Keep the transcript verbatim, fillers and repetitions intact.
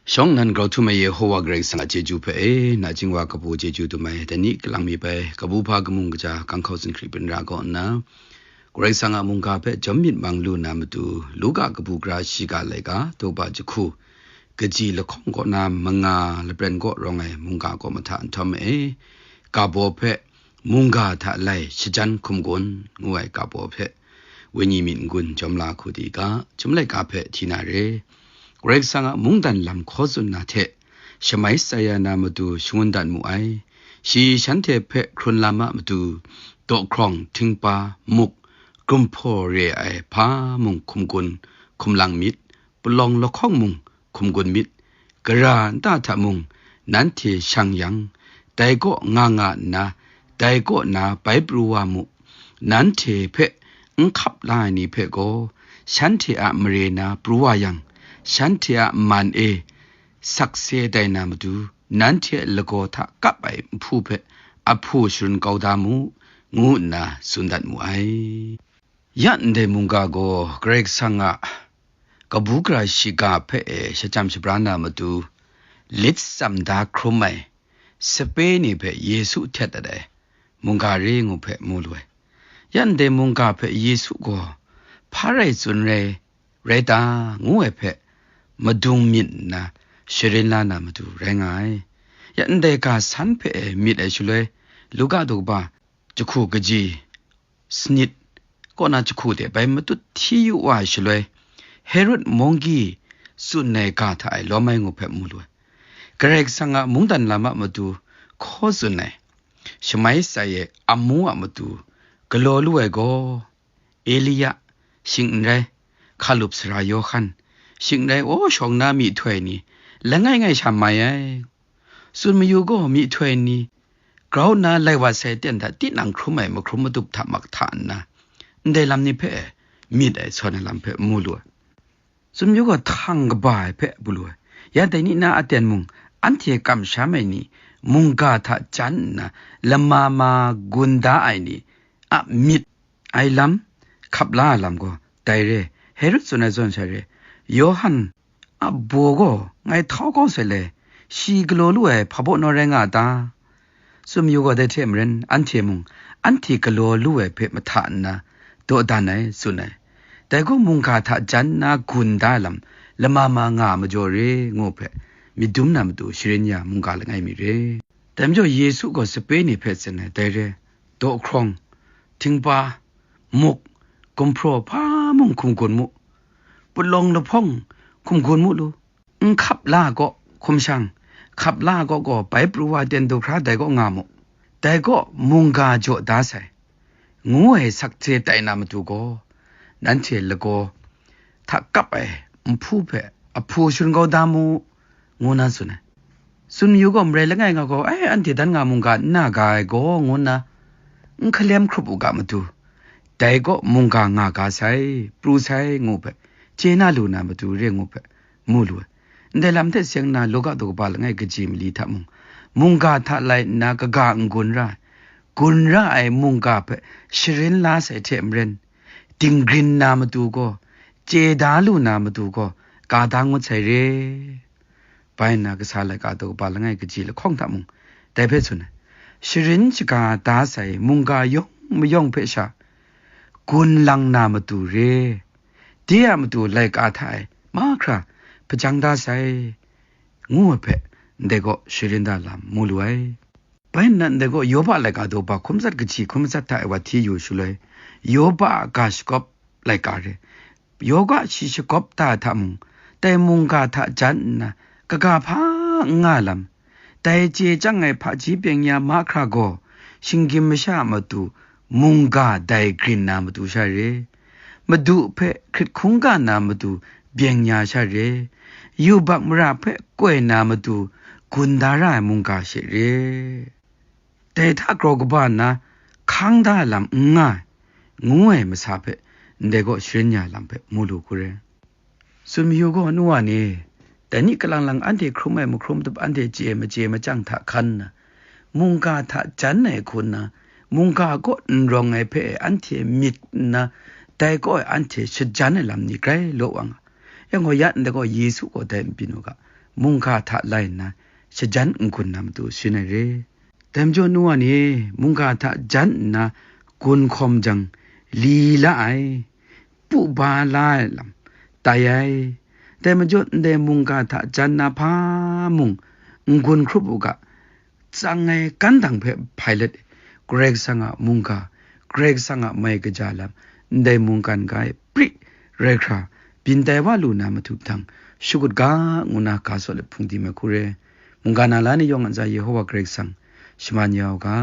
Shawng nnan grau htum ai Yehowa Karai Kasang a chyeju hpe e, nachying wa kabu chyeju dum ai, dai ni kalang mi bai, kabu hpa kamung kaja, kang hkau zinghkri byin ra kaw nna, Karai Kasang a mungga hpe jawm myit mang lu na matu, Luka kabu gara shiga laika, daw ba jahku, kaji lahkawng kaw na manga lapren kaw rawng ai mungga kaw mahta nhtawm e, ga baw hpe, mungga hta lai shajan hkum gun ngu ai ga baw hpe, wenyi myit n-gun jawm la hku di ga, chyum laika hpe hti na re. Karai Kasang a mungdan lam hkaw tsun na hte, shamai tsai ya na matu shangun dat mu ai. Shi shanhte hpe hkrun lam a matu, dawhkrawng, htingpa, muk, gumhpraw re ai hpa mung hkum gun, hkum lang myit, palawng lahkawng mung hkum gun myit, gara nta hta mung nanhte shang yang, dai kaw nga nga nna, dai kaw na bai pru wa mu. Nanhte hpe n hkap la ai ni hpe gaw, shanhte a mare na pru wa yang, shanhte a man e sakse tai na matu, nanhte a lagaw hta kap ai nhpu hpe ahpu sharin kau da mu, ngu nna tsun dat mu ai. Ya ndai mungga gaw Karai Kasang a kabu gara shiga hpe e shachyam shabra na matu, lit tsam da hkrum ai sape ni hpe Yesu htet dat ai mungga re ngu hpe mu lu ai. Ya ndai mungga hpe Yesu gaw hpa rai tsun rai, rai ta, ngu ai hpe madung myit nna sharin la na matu rai nga ai. Ya ndai ga san hpe e myit ai shaloi, Luka daw kaba jahku kaji sanit kaw na jahku de bai matut hti yu wa ai shaloi, Herod munggyi tsun ai ga hta e lawm ai ngu hpe mu lu ai. Karai Kasang a mungdan lam a matu hkaw tsun ai, shamai tsai ai amu a matu galaw lu ai gaw, Elia, shing n rai, hkalup sara Yawhan, shing n rai, aw shawng na myihtoi ni, langai ngai sha mai ai. Tsun mayu gaw myihtoi ni, grau nna lai wa sai ten hta tinang hkrum ai mahkrum madup hta mak hta nna, ndai lam ni hpe myit ai sawn ai lam hpe mu lu ai. Tsun mayu gaw htang kaba ai hpe mu lu ai. Ya dai ni na aten mung, anhte kamsham ai ni, mungga hta jan nna lama ma gun da ai ni a myit ai lam, hkap la ai lam gaw dai re. Herod tsun ai zawn sha re, Yawhan a baw gaw ngai htau kau sai le, shi galaw lu ai hpa baw naw rai nga a ta? Tsun mayu gaw dai hte maren, anhte mung, anhte galaw lu ai hpe mahta nna, dawdan ai, tsun ai. Dai gaw mungga hta jan nna gun da ai lam, lama ma nga a majaw re, ngu hpe, myit dum na matu sharin ya mungga langai mi re. Dai majaw Yesu gaw sape ni hpe tsun ai, dai re, dawhkrawng, htingpa, muk, gumhpraw hpa mung hkum gun mu, palawng lahpawng hkum gun mu lu, n hkap la gaw hkum shang, hkap la gaw gaw bai pru wa ten du hkra dai kaw nga mu, dai kaw mungga jaw da sai, ngu ai sakse tai na matu gaw, nanhte lagaw hta kap ai nhpu hpe ahpu sharin kau da mu, ngu na tsun ai. Tsun mayu gaw marai langai nga gaw, ai, anhte dan nga mungga n na ga ai gaw, ngu nna n hkalem hkrup u ga matu, dai kaw mungga nga ga sai, pru sai, ngu hpe, chye na lu na matu re ngu hpe, mu lu ai. Ndai lam hte seng nna, Luka daw kaba langai kaji mali hta mung, mungga hta lai nna kaga n-gun ra ai, gun ra ai mungga hpe sharin la sai hte maren, dinggrin na matu gaw, chye da lu na matu gaw, ka da ngut sai re. Bai nna kasa laika daw kaba langai kaji lahkawng hta mung, dai hpe tsun ai, sharin shaga da sai mungga yawng mayawng hpe sha, gun lang na matu re, de a matu laika hta e mahkra hpajang da sai, ngu ai hpe, ndai gaw sharin da lam mu lu ai. Bai nna ndai gaw Yoba laika daw ba hkum tsat kaji hkum tsat hta e wa hti yu shaloi, Yoba a ga shakawp laika re, Yoba shi shakawp da hta mung, dai mungga hta jan nna, kaga hpa n nga lam, dai chye chyang ai hpaji byeng ya mahkra gaw, shinggyim masha a matu mungga dai grin na matu sha re, Madu hpe hkrit hkungga na matu byeng ya sha re, yubak mara hpe koi na matu gun da ra ai mungga she re. Dai hta grau kaba nna hkang da ai lam n nga ai, ngu ai masa hpe ndai gaw sharin ya lam hpe mu lu hku re. Tsun mayu gaw, nu wa ni, dai ni kalang lang anhte hkrum ai mahkrum tup anhte chye ai machye machyang hta hkan nna, mungga hta jan ai hku nna, mungga kaw n rawng ai hpe anhte myit nna, dai kaw e anhte shajan ai lam ni grai law wa nga. Yang gaw ya ndai gaw Yesu gaw dai nbyin u ga, mungga hta lai nna, shajan n-gun na matu sharin ai re. Dai majaw nu wa ni, mungga hta jan nna gun hkawm jang, li la ai, pu ba la ai lam tai ai. Dai majaw ndai mungga hta jan na hpa mung n-gun hkrup u ga, tsang ai kan dang hpe hpai let, Karai Kasang a mungga, Karai Kasang a mai kaja lam, ndai mungkan ga e pri rai hkra, byin tai wa lu na matu htang, shakut ga ngu na ga sawt let hpung di mai hku re. Mungga na la ni yawng a ntsa Yehowa Karai Kasang shaman ya u ga.